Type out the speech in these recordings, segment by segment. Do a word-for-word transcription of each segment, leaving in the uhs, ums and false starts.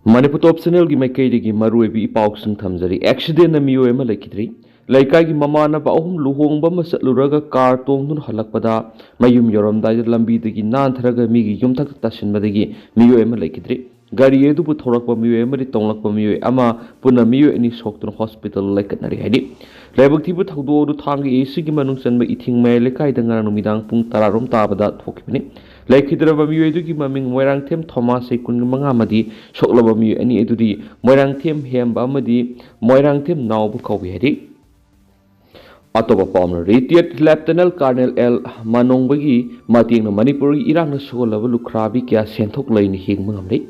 ꯃꯅꯤꯄꯨꯔ ꯇꯣꯞ ꯆꯦꯅꯦꯜꯒꯤ ꯃꯥꯏꯀꯩꯗꯒꯤ ꯃꯔꯨꯑꯣꯏꯕ ꯏ ꯄꯥꯎꯁꯤꯡ ꯊꯝꯖꯔꯤ꯫ ꯑꯦꯛꯁꯤꯗꯦꯟꯅ ꯃꯤꯑꯣꯏ ꯑꯃ ꯂꯩꯈꯤꯗ꯭ꯔꯤ꯫ ꯂꯩꯀꯥꯏꯒꯤ ꯃꯃꯥꯟꯅꯕ ꯑꯍꯨꯝ ꯂꯨꯍꯣꯡꯕ ꯑꯃ ꯆꯠꯂꯨꯔꯒ ꯀꯥꯔ ꯇꯣꯡꯗꯨꯅ ꯍꯜꯂꯛꯄꯗ ꯃꯌꯨꯝ ꯌꯧꯔꯝꯗꯥꯏꯗ ꯂꯝꯕꯤꯗꯒꯤ ꯅꯥꯟꯊꯔꯒ ꯃꯤꯒꯤ ꯌꯨꯝꯊꯛꯇ ꯇꯥꯁꯤꯟꯕꯗꯒꯤ ꯃꯤꯑꯣꯏ ꯑꯃ ꯂꯩꯈꯤꯗ꯭ꯔꯤ꯫ ꯒꯥꯔꯤ ꯑꯗꯨꯕꯨ ꯊꯧꯔꯛꯄ ꯃꯤꯑꯣꯏ ꯑꯃꯗꯤ ꯇꯣꯡꯂꯛꯄ ꯃꯤꯑꯣꯏ ꯑꯃ ꯄꯨꯟꯅ ꯃꯤꯑꯣꯏ ꯑꯅꯤ ꯁꯣꯛꯇꯨꯅ ꯍꯣꯁꯄꯤꯇꯥꯜ ꯂꯥꯏꯀꯠꯅꯔꯤ ꯍꯥꯏꯔꯤ꯫ ꯂꯥꯏꯕꯛ ꯊꯤꯕ ꯊꯧꯗꯣꯛ ꯑꯗꯨ ꯊꯥꯡꯒ ꯑꯦ ꯁꯤꯒꯤ ꯃꯅꯨꯡ ꯆꯟꯕ ꯏꯊꯤꯡ ꯃꯌꯥꯏ ꯂꯩꯀꯥꯏꯗ ꯉꯔꯥꯡ ꯅꯨꯃꯤꯗꯥꯡ ꯄꯨꯡ ꯇꯔꯥꯔꯣꯝ ꯇꯥꯕꯗ ꯊꯣꯛꯈꯤꯕꯅꯤ꯫ ꯂꯩꯈꯤꯗ꯭ꯔꯕ ꯃꯤꯑꯣꯏ ꯑꯗꯨꯒꯤ ꯃꯃꯤꯡ ꯃꯣꯏꯔꯥꯡꯊꯦꯝ ꯊꯣꯃꯥꯁ, ꯆꯍꯤ ꯀꯨꯟꯃꯉꯥ ꯑꯃꯗꯤ ꯁꯣꯛꯂꯕ ꯃꯤꯑꯣꯏ ꯑꯅꯤ ꯑꯗꯨꯗꯤ ꯃꯣꯏꯔꯥꯡꯊꯦꯝ ꯍꯦꯝꯕ ꯑꯃꯗꯤ ꯃꯣꯏꯔꯥꯡꯊꯦꯝ ꯅꯥꯎꯕ ꯀꯧꯏ ꯍꯥꯏꯔꯤ꯫ ꯑꯇꯣꯞꯄ ꯄꯥꯎ ꯑꯃꯅ, ꯔꯤꯇꯤꯌꯔꯠ ꯂꯦꯐꯇꯅꯦꯟ ꯀꯔꯅꯦꯜ ꯑꯦꯜ ꯃꯅꯣꯡꯕꯒꯤ ꯃꯇꯦꯡꯅ ꯃꯅꯤꯄꯨꯔꯒꯤ ꯏꯔꯥꯡꯅ ꯁꯣꯛꯍꯜꯂꯕ ꯂꯨꯈ꯭ꯔꯥꯕꯤ ꯀꯌꯥ ꯁꯦꯟꯊꯣꯛ ꯂꯩꯅ ꯍꯤꯡꯕ ꯉꯝꯂꯤ꯫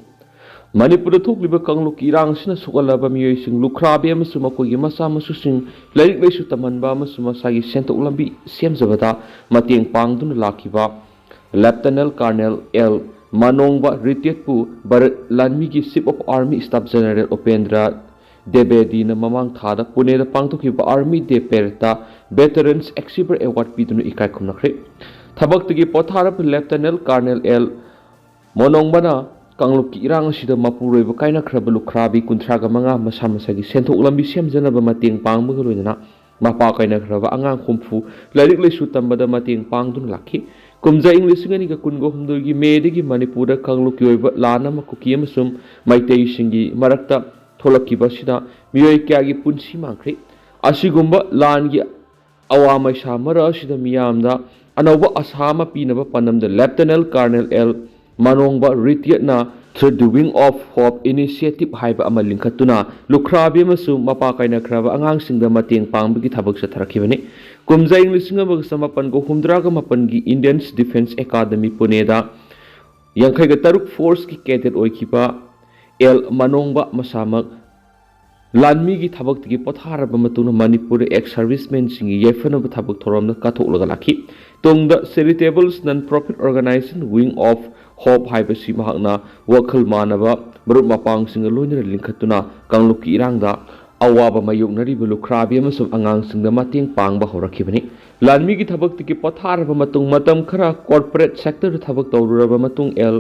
ꯃꯅꯤꯄꯨꯔꯗ ꯊꯣꯛꯂꯤꯕ ꯀꯥꯡꯂꯨꯞꯀꯤ ꯏꯔꯥꯡ ꯑꯁꯤꯅ ꯁꯣꯛꯍꯜꯂꯕ ꯃꯤꯑꯣꯏꯁꯤꯡ, ꯂꯨꯈ꯭ꯔꯥꯕꯤ ꯑꯃꯁꯨꯡ ꯃꯈꯣꯏꯒꯤ ꯃꯆꯥ ꯃꯁꯨꯁꯤꯡ ꯂꯥꯏꯔꯤꯛ ꯂꯥꯏꯁꯨ ꯇꯝꯍꯟꯕ ꯑꯃꯁꯨꯡ ꯃꯁꯥꯒꯤ ꯁꯦꯟꯊꯣꯛ ꯂꯝꯕꯤ ꯁꯦꯝꯖꯕꯗ ꯃꯇꯦꯡ ꯄꯥꯡꯗꯨꯅ ꯂꯥꯛꯈꯤꯕ ꯂꯦꯐꯇꯅꯦꯟ ꯀꯔꯅꯦꯜ ꯑꯦꯜ ꯃꯅꯣꯡꯕ, ꯔꯤꯇꯤꯌꯔꯠꯄꯨ ꯚꯥꯔꯠ ꯂꯥꯟꯃꯤꯒꯤ chief of army staff general Upendra ꯗꯦꯕꯦꯗꯤꯅ ꯃꯃꯥꯡ ꯊꯥꯗ ꯄꯨꯅꯦꯗ ꯄꯥꯡꯊꯣꯛꯈꯤꯕ ꯑꯥꯔꯃꯤ ꯗꯦ ꯄꯦꯔꯦꯗꯇ ꯚꯦꯇꯔꯟꯁ ꯑꯦꯛꯁꯤꯚꯔ ꯑꯦꯋꯥꯔꯗ ꯄꯤꯗꯨꯅ ꯏꯀꯥꯏ ꯈꯨꯝꯅꯈ꯭ꯔꯦ꯫ ꯊꯕꯛꯇꯒꯤ ꯄꯣꯊꯥꯔꯕ ꯂꯦꯐꯇꯅꯦꯟ ꯀꯔꯅꯦꯜ ꯑꯦꯜ ꯃꯣꯅꯣꯡꯕꯅ ꯀꯥꯡꯂꯨꯞꯀꯤ ꯏꯔꯥꯡ ꯑꯁꯤꯗ ꯃꯄꯨꯔꯣꯏꯕ ꯀꯥꯏꯅꯈ꯭ꯔꯕ ꯂꯨꯈ꯭ꯔꯥꯕꯤ ꯀꯨꯟꯊ꯭ꯔꯥꯒ ꯃꯉꯥ ꯃꯁꯥ ꯃꯁꯥꯒꯤ ꯁꯦꯟꯊꯣꯛ ꯂꯝꯕꯤ ꯁꯦꯝꯖꯅꯕ ꯃꯇꯦꯡ ꯄꯥꯡꯕꯒ ꯂꯣꯏꯅꯅ ꯃꯄꯥ ꯀꯥꯏꯅꯈ꯭ꯔꯕ ꯑꯉꯥꯡ ꯍꯨꯝꯐꯨ ꯂꯥꯏꯔꯤꯛ ꯂꯥꯏꯁꯨ ꯇꯝꯕꯗ ꯃꯇꯦꯡ ꯄꯥꯡꯗꯨꯅ ꯂꯥꯛꯈꯤ꯫ ꯀꯨꯝꯖꯥ ꯏꯪ ꯂꯤꯁꯤꯡ ꯑꯅꯤꯒ ꯀꯨꯟꯒ ꯍꯨꯝꯗꯣꯏꯒꯤ ꯃꯦꯗꯒꯤ ꯃꯅꯤꯄꯨꯔꯗ ꯀꯥꯡꯂꯨꯞꯀꯤ ꯑꯣꯏꯕ ꯂꯥꯟ ꯑꯃ ꯀꯨꯀꯤ ꯑꯃꯁꯨꯡ ꯃꯩꯇꯩꯁꯤꯡꯒꯤ ꯃꯔꯛꯇ ꯊꯣꯛꯂꯛꯈꯤꯕ ꯑꯁꯤꯅ ꯃꯤꯑꯣꯏ ꯀꯌꯥꯒꯤ ꯄꯨꯟꯁꯤ ꯃꯥꯡꯈ꯭ꯔꯦ꯫ ꯑꯁꯤꯒꯨꯝꯕ ꯂꯥꯟꯒꯤ ꯑꯋꯥ ꯃꯩꯁꯥ ꯃꯔꯛ ꯑꯁꯤꯗ ꯃꯤꯌꯥꯝꯗ ꯑꯅꯧꯕ ꯑꯁꯥ ꯑꯃ ꯄꯤꯅꯕ ꯄꯥꯟꯗꯝꯗ ꯂꯦꯐꯇꯅꯦꯟ ꯀꯔꯅꯦꯜ ꯑꯦꯜ ꯃꯅꯣꯡꯕ, ꯔꯤꯇꯤꯌꯔꯠꯅ through the wing of hope initiative ꯍꯥꯏꯕ ꯑꯃ ꯂꯤꯡꯈꯠꯇꯨꯅ ꯂꯨꯈ꯭ꯔꯥꯕꯤ ꯑꯃꯁꯨꯡ ꯃꯄꯥ ꯀꯥꯏꯅꯈ꯭ꯔꯕ ꯑꯉꯥꯡꯁꯤꯡꯗ ꯃꯇꯦꯡ ꯄꯥꯡꯕꯒꯤ ꯊꯕꯛ ꯆꯠꯊꯔꯛꯈꯤꯕꯅꯤ꯫ ꯀꯨꯝꯖꯥ ꯏꯪ ꯂꯤꯁꯤꯡ ꯑꯃꯒ ꯆꯃꯥꯄꯟꯒ ꯍꯨꯝꯗ꯭ꯔꯥꯒ ꯃꯥꯄꯟꯒꯤ ꯏꯟꯗꯤꯌꯟꯁ ꯗꯤꯐꯦꯟꯁ ꯑꯦꯀꯥꯗꯃꯤ ꯄꯨꯅꯦꯗ ꯌꯥꯡꯈꯩꯒ ꯇꯔꯨꯛ ꯐꯣꯔꯁꯀꯤ ꯀꯦꯗꯦꯠ ꯑꯣꯏꯈꯤꯕ ꯑꯦꯜ ꯃꯅꯣꯡꯕ ꯃꯁꯥꯃꯛ ꯂꯥꯟꯃꯤꯒꯤ ꯊꯕꯛꯇꯒꯤ ꯄꯣꯊꯥꯔꯕ ꯃꯇꯨꯡꯗ ꯃꯅꯤꯄꯨꯔꯗ ꯑꯦꯛꯁ ꯁꯔꯚꯤꯁꯃꯦꯟꯁꯤꯡꯒꯤ ꯌꯥꯏꯐꯅꯕ ꯊꯕꯛ ꯊꯧꯔꯝꯗ ꯀꯠꯊꯣꯛꯂꯒ ꯂꯥꯛꯈꯤ꯫ ꯇꯨꯡꯗ charitable non profit organisation wing of hope ꯍꯥꯏꯕꯁꯤ ꯃꯍꯥꯛꯅ ꯋꯥꯈꯜ ꯃꯥꯟꯅꯕ ꯃꯔꯨꯞ ꯃꯄꯥꯡꯁꯤꯡꯒ ꯂꯣꯏꯅꯅ ꯂꯤꯡꯈꯠꯇꯨꯅ ꯀꯥꯡꯂꯨꯞꯀꯤ ꯏꯔꯥꯡꯗ ꯑꯋꯥꯕ ꯃꯥꯌꯣꯛꯅꯔꯤꯕ ꯂꯨꯈ꯭ꯔꯥꯕꯤ ꯑꯃꯁꯨꯡ ꯑꯉꯥꯡꯁꯤꯡꯗ ꯃꯇꯦꯡ ꯄꯥꯡꯕ ꯍꯧꯔꯛꯈꯤꯕꯅꯤ꯫ ꯂꯥꯟꯃꯤꯒꯤ ꯊꯕꯛꯇꯒꯤ ꯄꯣꯊꯥꯔꯕ ꯃꯇꯨꯡ ꯃꯇꯝ ꯈꯔ ꯀꯣꯔꯄꯣꯔꯦꯠ ꯁꯦꯛꯇꯔꯗ ꯊꯕꯛ ꯇꯧꯔꯨꯔꯕ ꯃꯇꯨꯡ L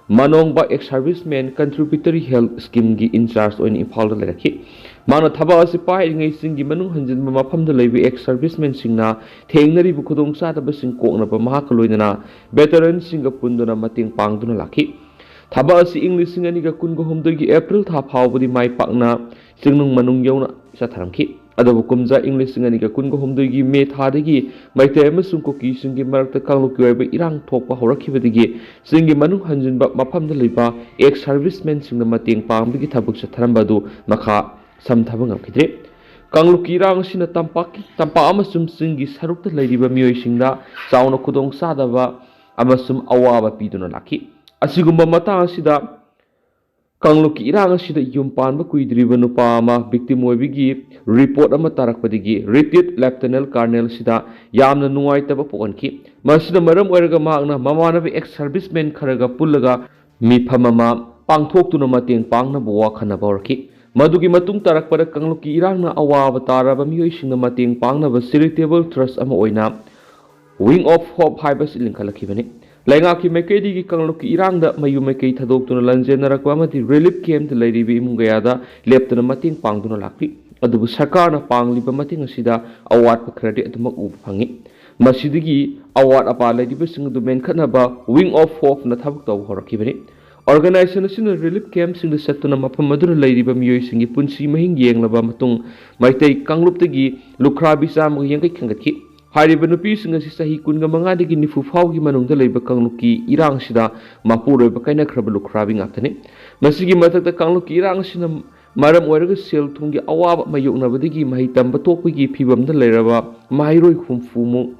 ꯃꯅꯣꯡꯕ ex serviceman contributory health scheme ꯒꯤ in charge ꯑꯣꯏꯅ ꯏꯝꯐꯥꯜꯗ ꯂꯩꯔꯛꯈꯤ꯫ ꯃꯍꯥꯛꯅ ꯊꯕꯛ ꯑꯁꯤ ꯄꯥꯏꯔꯤꯉꯩ ꯆꯤꯡꯒꯤ ꯃꯅꯨꯡ ꯍꯟꯖꯤꯟꯕ ꯃꯐꯝꯗ ꯂꯩꯕ ex serviceman ꯁꯤꯡꯅ ꯊꯦꯡꯅꯔꯤꯕ ꯈꯨꯗꯣꯡꯆꯥꯗꯕꯁꯤꯡ ꯀꯣꯛꯅꯕ ꯃꯍꯥꯛꯀ ꯂꯣꯏꯅꯅ veteran ꯁꯤꯡꯒ ꯄꯨꯟꯗꯨꯅ ꯃꯇꯦꯡ ꯄꯥꯡꯗꯨꯅ ꯂꯥꯛꯈꯤ꯫ ꯊꯕꯛ ꯑꯁꯤ ꯏꯪ ꯂꯤꯁꯤꯡ ꯑꯅꯤꯒ ꯀꯨꯟꯒ ꯍꯨꯝꯗꯣꯏꯒꯤ ꯑꯦꯄ꯭ꯔꯤꯜ ꯊꯥ ꯐꯥꯎꯕꯗꯤ ꯃꯥꯏ ꯄꯥꯛꯅ ꯆꯤꯡꯅꯨꯡ ꯃꯅꯨꯡ ꯌꯧꯅ ꯆꯠꯊꯔꯝꯈꯤ꯫ ꯑꯗꯨꯕꯨ ꯀꯨꯝꯖꯥ ꯏꯪ ꯂꯤꯁꯤꯡ ꯑꯅꯤꯒ ꯀꯨꯟꯒ ꯍꯨꯝꯗꯣꯏꯒꯤ ꯃꯦ ꯊꯥꯗꯒꯤ ꯃꯩꯇꯩ ꯑꯃꯁꯨꯡ ꯀꯨꯀꯤꯁꯤꯡꯒꯤ ꯃꯔꯛꯇ ꯀꯥꯡꯂꯨꯞꯀꯤ ꯑꯣꯏꯕ ꯏꯔꯥꯡ ꯊꯣꯛꯄ ꯍꯧꯔꯛꯈꯤꯕꯗꯒꯤ ꯆꯤꯡꯒꯤ ꯃꯅꯨꯡ ꯍꯟꯖꯤꯟꯕ ꯃꯐꯝꯗ ꯂꯩꯕ ex serviceman ꯁꯤꯡꯅ ꯃꯇꯦꯡ ꯄꯥꯡꯕꯒꯤ ꯊꯕꯛ ꯆꯠꯊꯔꯝꯕ ꯑꯗꯨ ꯃꯈꯥ ꯁꯝꯊꯕ ꯉꯝꯈꯤꯗ꯭ꯔꯦ꯫ ꯀꯥꯡꯂꯨꯞꯀꯤ ꯏꯔꯥꯡ ꯑꯁꯤꯅ ꯇꯝꯄꯥꯛꯀꯤ, ꯇꯝꯄꯥꯛ ꯑꯃꯁꯨꯡ ꯆꯤꯡꯒꯤ ꯁꯔꯨꯛꯇ ꯂꯩꯔꯤꯕ ꯃꯤꯑꯣꯏꯁꯤꯡꯗ ꯆꯥꯎꯅ ꯈꯨꯗꯣꯡꯆꯥꯗꯕ ꯑꯃꯁꯨꯡ ꯑꯋꯥꯕ ꯄꯤꯗꯨꯅ ꯂꯥꯛꯈꯤ꯫ ꯑꯁꯤꯒꯨꯝꯕ ꯃꯇꯥꯡ ꯑꯁꯤꯗ ꯀꯥꯡꯂꯨꯞꯀꯤ ꯏꯔꯥꯡ ꯑꯁꯤꯗ ꯌꯨꯝ ꯄꯥꯟꯕ ꯀꯨꯏꯗ꯭ꯔꯤꯕ ꯅꯨꯄꯥ ꯑꯃ victim ꯑꯣꯏꯕꯒꯤ report ꯑꯃ ꯇꯥꯔꯛꯄꯗꯒꯤ retired lieutenant colonel ꯁꯤꯗ ꯌꯥꯝꯅ ꯅꯨꯡꯉꯥꯏꯇꯕ ꯄꯣꯛꯍꯟꯈꯤ꯫ ꯃꯁꯤꯅ ꯃꯔꯝ ꯑꯣꯏꯔꯒ ꯃꯍꯥꯛꯅ ꯃꯃꯥꯟꯅꯕ ex serviceman ꯈꯔꯒ ꯄꯨꯜꯂꯒ ꯃꯤꯐꯝ ꯑꯃ ꯄꯥꯡꯊꯣꯛꯇꯨꯅ ꯃꯇꯦꯡ ꯄꯥꯡꯅꯕ ꯋꯥ ꯈꯟꯅꯕ ꯍꯧꯔꯛꯈꯤ꯫ ꯃꯗꯨꯒꯤ ꯃꯇꯨꯡ ꯇꯥꯔꯛꯄꯗ ꯀꯥꯡꯂꯨꯞꯀꯤ ꯏꯔꯥꯡꯅ ꯑꯋꯥꯕ ꯇꯥꯔꯕ ꯃꯤꯑꯣꯏꯁꯤꯡꯅ ꯃꯇꯦꯡ ꯄꯥꯡꯅꯕ charitable trust ꯑꯃ ꯑꯣꯏꯅ Wing of Hope ꯍꯥꯏꯕꯁꯤ ꯂꯤꯡꯈꯠꯂꯛꯈꯤꯕꯅꯤ꯫ ꯂꯩꯉꯥꯛꯀꯤ ꯃꯥꯏꯀꯩꯗꯒꯤ ꯀꯥꯡꯂꯨꯞꯀꯤ ꯏꯔꯥꯡꯗ ꯃꯌꯨꯝ ꯃꯥꯏꯀꯩ ꯊꯥꯗꯣꯛꯇꯨꯅ ꯂꯥꯟꯖꯦꯟꯅꯔꯛꯄ ꯑꯃꯗꯤ relief camp ꯇ ꯂꯩꯔꯤꯕ ꯏꯃꯨꯡ ꯀꯌꯥꯗ ꯂꯦꯞꯇꯅ ꯃꯇꯦꯡ ꯄꯥꯡꯗꯨꯅ ꯂꯥꯛꯂꯤ꯫ ꯑꯗꯨꯕꯨ ꯁꯔꯀꯥꯔꯅ ꯄꯥꯡꯂꯤꯕ ꯃꯇꯦꯡ ꯑꯁꯤꯗ ꯑꯋꯥꯠꯄ ꯈꯔꯗꯤ ꯑꯗꯨꯃꯛ ꯎꯕ ꯐꯪꯉꯤ꯫ ꯃꯁꯤꯗꯒꯤ ꯑꯋꯥꯠ ꯑꯄꯥ ꯂꯩꯔꯤꯕꯁꯤꯡ ꯑꯗꯨ ꯃꯦꯟꯈꯠꯅꯕ Wing of Hope ꯅ ꯊꯕꯛ ꯇꯧꯕ ꯍꯧꯔꯛꯈꯤꯕꯅꯤ꯫ Organisation ꯑꯁꯤꯅ relief camp ꯁꯤꯡꯗ ꯆꯠꯇꯨꯅ ꯃꯐꯝ ꯑꯗꯨꯗ ꯂꯩꯔꯤꯕ ꯃꯤꯑꯣꯏꯁꯤꯡꯒꯤ ꯄꯨꯟꯁꯤ ꯃꯍꯤꯡ ꯌꯦꯡꯂꯕ ꯃꯇꯨꯡ ꯃꯩꯇꯩ ꯀꯥꯡꯂꯨꯞꯇꯒꯤ ꯂꯨꯈ꯭ꯔꯥꯕꯤ ꯆꯥꯝꯃꯒ ꯌꯥꯡꯈꯩ ꯈꯟꯒꯠꯈꯤ꯫ ꯍꯥꯏꯔꯤꯕ ꯅꯨꯄꯤꯁꯤꯡ ꯑꯁꯤ ꯆꯍꯤ ꯀꯨꯟꯒ ꯃꯉꯥꯗꯒꯤ ꯅꯤꯐꯨ ꯐꯥꯎꯒꯤ ꯃꯅꯨꯡꯗ ꯂꯩꯕ ꯀꯥꯡꯂꯨꯞꯀꯤ ꯏꯔꯥꯡꯁꯤꯗ ꯃꯄꯨꯔꯣꯏꯕ ꯀꯥꯏꯅꯈ꯭ꯔꯕ ꯂꯨꯈ꯭ꯔꯥꯕꯤ ꯉꯥꯛꯇꯅꯤ꯫ ꯃꯁꯤꯒꯤ ꯃꯊꯛꯇ ꯀꯥꯡꯂꯨꯞꯀꯤ ꯏꯔꯥꯡ ꯑꯁꯤꯅ ꯃꯔꯝ ꯑꯣꯏꯔꯒ ꯁꯦꯜ ꯊꯨꯝꯒꯤ ꯑꯋꯥꯕ ꯃꯥꯌꯣꯛꯅꯕꯗꯒꯤ ꯃꯍꯩ ꯇꯝꯕ ꯇꯣꯛꯄꯒꯤ ꯐꯤꯚꯝꯗ ꯂꯩꯔꯕ ꯃꯍꯩꯔꯣꯏ ꯍꯨꯝꯐꯨꯃꯨꯛ,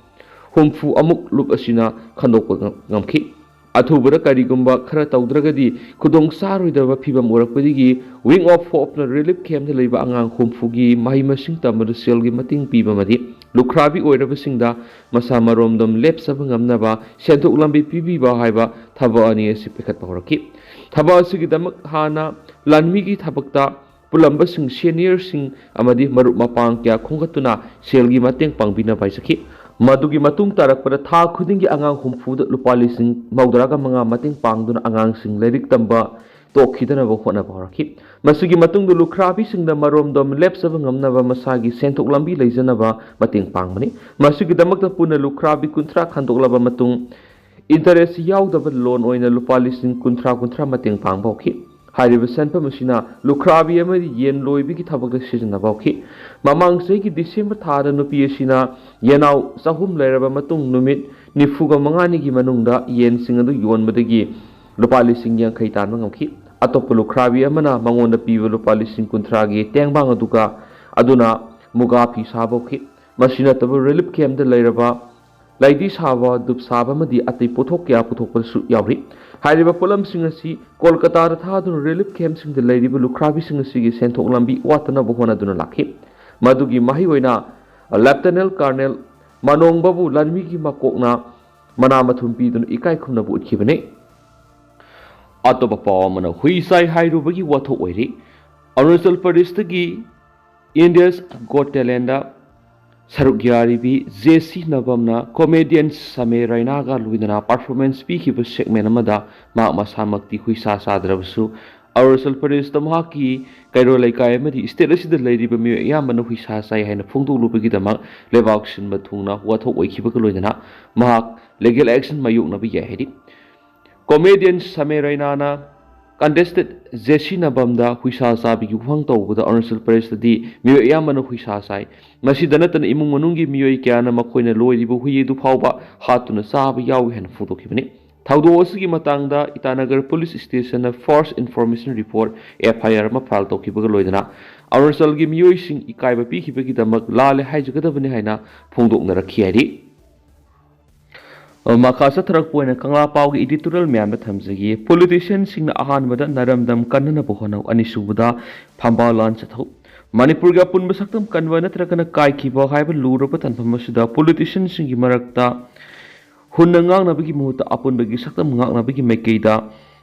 ꯍꯨꯝꯐꯨ ꯑꯃꯨꯛ ꯂꯨꯞ ꯑꯁꯤꯅ ꯈꯟꯗꯣꯛꯄ ꯉꯝ-, ꯉꯝꯈꯤ꯫ ꯑꯊꯨꯕꯗ ꯀꯔꯤꯒꯨꯝꯕ ꯈꯔ ꯇꯧꯗ꯭ꯔꯒꯗꯤ ꯈꯨꯗꯣꯡ ꯆꯥꯔꯣꯏꯗꯕ ꯐꯤꯚꯝ ꯑꯣꯏꯔꯛꯄꯗꯒꯤ Wing of Hope ꯅ relief camp ꯇ ꯂꯩꯕ ꯑꯉꯥꯡ ꯍꯨꯝꯐꯨꯒꯤ ꯃꯍꯩ ꯃꯁꯤꯡ ꯇꯝꯕꯗ ꯁꯦꯜꯒꯤ ꯃꯇꯦꯡ ꯄꯤꯕ ꯑꯃꯗꯤ ꯂꯨꯈ꯭ꯔꯥꯕꯤ ꯑꯣꯏꯔꯕꯁꯤꯡꯗ ꯃꯁꯥ ꯃꯔꯣꯝꯗꯣꯝ ꯂꯦꯞꯆꯕ ꯉꯝꯅꯕ ꯁꯦꯟꯊꯣꯛ ꯂꯝꯕꯤ ꯄꯤꯕꯤꯕ ꯍꯥꯏꯕ ꯊꯕꯛ ꯑꯅꯤ ꯑꯁꯤ ꯄꯤꯈꯠꯄ ꯍꯧꯔꯛꯈꯤ꯫ ꯊꯕꯛ ꯑꯁꯤꯒꯤꯗꯃꯛ ꯍꯥꯟꯅ ꯂꯥꯟꯃꯤꯒꯤ ꯊꯕꯛꯇ ꯄꯨꯜꯂꯝꯕꯁꯤꯡ, senior ꯁꯤꯡ ꯑꯃꯗꯤ ꯃꯔꯨꯞ ꯃꯄꯥꯡ ꯀꯌꯥ ꯈꯣꯝꯒꯠꯇꯨꯅ ꯁꯦꯜꯒꯤ ꯃꯇꯦꯡ ꯄꯥꯡꯕꯤꯅꯕ ꯍꯥꯏꯖꯈꯤ꯫ ꯃꯗꯨꯒꯤ ꯃꯇꯨꯡ ꯇꯥꯔꯛꯄꯗ ꯊꯥ ꯈꯨꯗꯤꯡꯒꯤ ꯑꯉꯥꯡ ꯍꯨꯝꯐꯨꯗ ꯂꯨꯄꯥ ꯂꯤꯁꯤꯡ ꯃꯧꯗ꯭ꯔꯥꯒ ꯃꯉꯥ ꯃꯇꯦꯡ ꯄꯥꯡꯗꯨꯅ ꯑꯉꯥꯡꯁꯤꯡ ꯂꯥꯏꯔꯤꯛ ꯇꯝꯕ ꯇꯣꯛꯈꯤꯗꯅꯕ ꯍꯣꯠꯅꯕ ꯍꯧꯔꯛꯈꯤ꯫ ꯃꯁꯤꯒꯤ ꯃꯇꯨꯡꯗ ꯂꯨꯈ꯭ꯔꯥꯕꯤꯁꯤꯡꯗ ꯃꯔꯣꯝꯗꯣꯝ ꯂꯦꯞꯆꯕ ꯉꯝꯅꯕ ꯃꯁꯥꯒꯤ ꯁꯦꯟꯊꯣꯛ ꯂꯝꯕꯤ ꯂꯩꯖꯅꯕ ꯃꯇꯦꯡ ꯄꯥꯡꯕꯅꯤ꯫ ꯃꯁꯤꯒꯤꯗꯃꯛꯇ ꯄꯨꯟꯅ ꯂꯨꯈ꯭ꯔꯥꯕꯤ ꯀꯨꯟꯊ꯭ꯔꯥ ꯈꯟꯗꯣꯛꯂꯕ ꯃꯇꯨꯡ, interest ꯌꯥꯎꯗꯕ loan ꯑꯣꯏꯅ ꯂꯨꯄꯥ ꯂꯤꯁꯤꯡ ꯀꯨꯟꯊ꯭ꯔꯥ ꯀꯨꯟꯊ꯭ꯔꯥ ꯃꯇꯦꯡ ꯄꯥꯡꯕ ꯍꯧꯈꯤ꯫ ꯍꯥꯏꯔꯤꯕ ꯁꯦꯟꯐꯝ ꯑꯁꯤꯅ ꯂꯨꯈ꯭ꯔꯥꯕꯤ ꯑꯃꯗꯤ ꯌꯦꯟ ꯂꯣꯏꯕꯒꯤ ꯊꯕꯛꯇ ꯁꯤꯖꯤꯟꯅꯕ ꯍꯧꯈꯤ꯫ ꯃꯃꯥꯡ ꯆꯍꯤꯒꯤ ꯗꯤꯁꯦꯝꯕꯔ ꯊꯥꯗ ꯅꯨꯄꯤ ꯑꯁꯤꯅ ꯌꯦꯅꯥꯎ ꯆꯍꯨꯝ ꯂꯩꯔꯕ ꯃꯇꯨꯡ ꯅꯨꯃꯤꯠ ꯅꯤꯐꯨꯒ ꯃꯉꯥꯅꯤꯒꯤ ꯃꯅꯨꯡꯗ ꯌꯦꯟꯁꯤꯡ ꯑꯗꯨ ꯌꯣꯟꯕꯗꯒꯤ ꯂꯨꯄꯥ ꯂꯤꯁꯤꯡ ꯌꯥꯡꯈꯩ ꯇꯥꯟꯕ ꯉꯝꯈꯤ꯫ ꯑꯇꯣꯞꯄ ꯂꯨꯈ꯭ꯔꯥꯕꯤ ꯑꯃꯅ ꯃꯉꯣꯟꯗ ꯄꯤꯕ ꯂꯨꯄꯥ ꯂꯤꯁꯤꯡ ꯀꯨꯟꯊ꯭ꯔꯥꯒꯤ ꯇꯦꯡꯕꯥꯡ ꯑꯗꯨꯒ ꯑꯗꯨꯅ ꯃꯨꯒꯥ ꯐꯤ ꯁꯥꯕ ꯍꯧꯈꯤ꯫ ꯃꯁꯤ ꯅꯠꯇꯕ relief campꯇ ꯂꯩꯔꯕ ꯂꯩꯗꯤ ꯁꯥꯕ, ꯗꯨꯞ ꯁꯥꯕ ꯑꯃꯗꯤ ꯑꯇꯩ ꯄꯣꯠꯊꯣꯛ ꯀꯌꯥ ꯄꯨꯊꯣꯛꯄꯗꯁꯨ ꯌꯥꯎꯔꯤ꯫ ꯍꯥꯏꯔꯤꯕ ꯄꯣꯠꯂꯝꯁꯤꯡ ꯑꯁꯤ ꯀꯣꯜꯀꯇꯥꯗ ꯊꯥꯗꯨꯅ relief campꯁꯤꯡꯗ ꯂꯩꯔꯤꯕ ꯂꯨꯈ꯭ꯔꯥꯕꯤꯁꯤꯡ ꯑꯁꯤꯒꯤ ꯁꯦꯟꯊꯣꯛ ꯂꯝꯕꯤ ꯋꯥꯠꯇꯅꯕ ꯍꯣꯠꯅꯗꯨꯅ ꯂꯥꯛꯈꯤ꯫ ꯃꯗꯨꯒꯤ ꯃꯍꯩ ꯑꯣꯏꯅ Lieutenant Colonel ꯃꯅꯣꯡꯕꯕꯨ ꯂꯥꯟꯃꯤꯒꯤ ꯃꯀꯣꯛꯅ ꯃꯅꯥ ꯃꯊꯨꯝ ꯄꯤꯗꯨꯅ ꯏꯀꯥꯏ ꯈꯨꯝꯅꯕ ꯎꯠꯈꯤꯕꯅꯤ꯫ ꯑꯇꯣꯞꯄ ꯄꯥꯎ ꯑꯃꯅ ꯍꯨꯏ ꯆꯥꯏ ꯍꯥꯏꯔꯨꯕꯒꯤ ꯋꯥꯊꯣꯛ ꯑꯣꯏꯔꯤ꯫ ꯑꯔꯨꯅꯥꯆꯜ ꯄ꯭ꯔꯗꯦꯁꯇꯒꯤ India's Got Talentꯗ ꯁꯔꯨꯛ ꯌꯥꯔꯤꯕꯤ ꯖꯦꯁꯤ ꯅꯕꯝꯅ comedian ꯁꯃꯦ ꯔꯩꯅꯥꯒ ꯂꯣꯏꯅꯅ performance ꯄꯤꯈꯤꯕ segment ꯑꯃꯗ ꯃꯍꯥꯛ ꯃꯁꯥꯃꯛꯇꯤ ꯍꯨꯏꯁꯥ ꯆꯥꯗ꯭ꯔꯕꯁꯨ, ꯑꯔꯨꯅꯥꯆꯜ ꯄ꯭ꯔꯗꯦꯁꯇ ꯃꯍꯥꯛꯀꯤ ꯀꯩꯔꯣꯜ ꯂꯩꯀꯥꯏ ꯑꯃꯗꯤ state ꯑꯁꯤꯗ ꯂꯩꯔꯤꯕ ꯃꯤꯑꯣꯏ ꯑꯌꯥꯝꯕꯅ ꯍꯨꯏꯁꯥ ꯆꯥꯏ ꯍꯥꯏꯅ ꯐꯣꯡꯗꯣꯛꯂꯨꯕꯒꯤꯗꯃꯛ ꯂꯩꯕꯥꯛ ꯁꯤꯟꯕ ꯊꯨꯡꯅ ꯋꯥꯊꯣꯛ ꯑꯣꯏꯈꯤꯕꯒ ꯂꯣꯏꯅꯅ ꯃꯍꯥꯛ legal action ꯃꯥꯌꯣꯛꯅꯕ ꯌꯥꯏ ꯍꯥꯏꯔꯤ꯫ Comedian ꯁꯃꯦ ꯔꯩꯅꯥꯅ contestant ꯖꯦꯁꯤ ꯅꯕꯝꯗ ꯍꯨꯏꯁꯥ ꯆꯥꯕꯒꯤ ꯋꯥꯍꯪ ꯇꯧꯕꯗ ꯑꯔꯨꯅꯥꯆꯜ ꯄ꯭ꯔꯗꯦꯁꯇꯗꯤ ꯃꯤꯑꯣꯏ ꯑꯌꯥꯝꯕꯅ ꯍꯨꯏꯁꯥ ꯆꯥꯏ꯫ ꯃꯁꯤꯗ ꯅꯠꯇꯅ ꯏꯃꯨꯡ ꯃꯅꯨꯡꯒꯤ ꯃꯤꯑꯣꯏ ꯀꯌꯥꯅ ꯃꯈꯣꯏꯅ ꯂꯣꯏꯔꯤꯕ ꯍꯨꯏ ꯑꯗꯨ ꯐꯥꯎꯕ ꯍꯥꯠꯇꯨꯅ ꯆꯥꯕ ꯌꯥꯎꯏ ꯍꯥꯏꯅ ꯐꯣꯡꯗꯣꯛꯈꯤꯕꯅꯤ꯫ ꯊꯧꯗꯣꯛ ꯑꯁꯤꯒꯤ ꯃꯇꯥꯡꯗ Itanagar police stationꯅ first information report, F I R ꯑꯃ file ꯇꯧꯈꯤꯕꯒ ꯂꯣꯏꯅꯅ ꯑꯔꯨꯅꯥꯆꯜꯒꯤ ꯃꯤꯑꯣꯏꯁꯤꯡ ꯏꯀꯥꯏꯕ ꯄꯤꯈꯤꯕꯒꯤꯗꯃꯛ ꯂꯥꯜꯂꯦ ꯍꯥꯏꯖꯒꯗꯕꯅꯤ ꯍꯥꯏꯅ ꯐꯣꯡꯗꯣꯛꯅꯔꯛꯈꯤ ꯍꯥꯏꯔꯤ꯫ ꯃꯈꯥ ꯆꯠꯊꯔꯛꯄ ꯑꯣꯏꯅ ꯀꯪꯂꯥ ꯄꯥꯎꯒꯤ editorial ꯃꯌꯥꯝꯗ ꯊꯝꯖꯒꯦ꯫ Politicianꯁꯤꯡꯅ ꯑꯍꯥꯟꯕꯗ ꯅꯔꯝꯗꯝ ꯀꯟꯅꯅꯕ ꯍꯣꯠꯅꯧ, ꯑꯅꯤꯁꯨꯕꯗ ꯐꯝꯕꯥꯜ ꯂꯥꯟ ꯆꯠꯊꯧ꯫ ꯃꯅꯤꯄꯨꯔꯒꯤ ꯑꯄꯨꯟꯕ ꯁꯛꯇꯝ ꯀꯟꯕ ꯅꯠꯇ꯭ꯔꯒꯅ ꯀꯥꯏꯈꯤꯕ ꯍꯥꯏꯕ ꯂꯨꯔꯕ ꯇꯥꯟꯐꯝ ꯑꯁꯤꯗ politicianꯁꯤꯡꯒꯤ ꯃꯔꯛꯇ ꯍꯨꯟꯅ ꯉꯥꯡꯅꯕꯒꯤ ꯃꯍꯨꯠꯇ ꯑꯄꯨꯟꯕꯒꯤ ꯁꯛꯇꯝ ꯉꯥꯛꯅꯕꯒꯤ ꯃꯥꯏꯀꯩꯗ